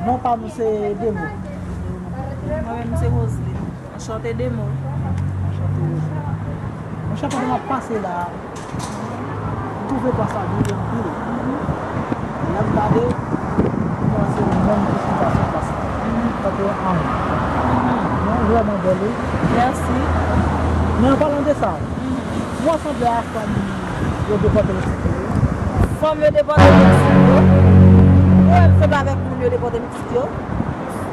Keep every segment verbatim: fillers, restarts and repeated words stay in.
Non pa nou se Demo. Mwen menm se Roseline. Anchante Demo. Anchante Roseline. Monchè, pandan m ap pase la, m twouve plas la byen anpil. Lè m gade, m panse menm ki sitiyasyon plas la. Tankou ann. Non, vrèman bèl, wi. Mèsi. Men an palan de sa, mwen sanble a fanm yo depòte Meksik yo. Fanm yo depòte Meksik yo. Ou wè m sanble avèk moun yo depòte Meksik yo.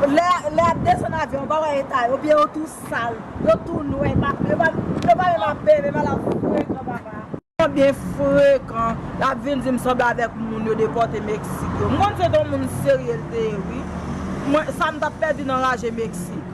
Lè, lè y ap desann avyon, ou pa wè eta yo, pye yo tou sal, yo tou nwè, pa, yo pa, yo pa menm ap benyen, men al ap frekan, papa. Yo byen frekan, l ap vin di m sanble avèk moun yo depòte Meksik yo. M konn se t on moun serye l te ye, wi. Mwen, sa m t ap pèdi nan raje Meksik.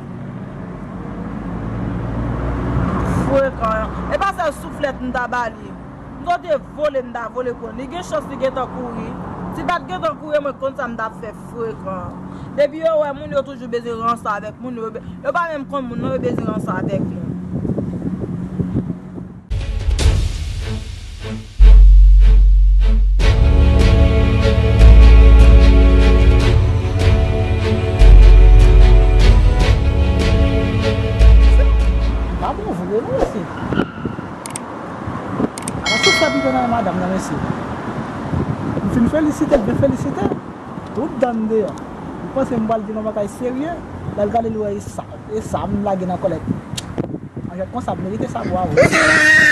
Frekan. E pa sèl souflèt m ta ba li. M ta te vole, m ta vole pran. Li gen chans li gentan kouri. Si l pa t gentan kouri, mwen konn sa m t ap fè frekan. Depi yo wè moun, yo toujou bezwen ranse avèk moun, yo, yo pa menm konn moun nan, yo bezwen ranse avèk moun. Pa bon vre non, mesye. Ala sou sa m te nan madanm nan, mesye. M fin felisite l, byen felisite. Tout dan deyò. M panse m pral di yon bagay serye. Lè l gade l wè e sa, e sa m lage nan kòlèt. An jèt konsa, m merite sa, bwa, wi.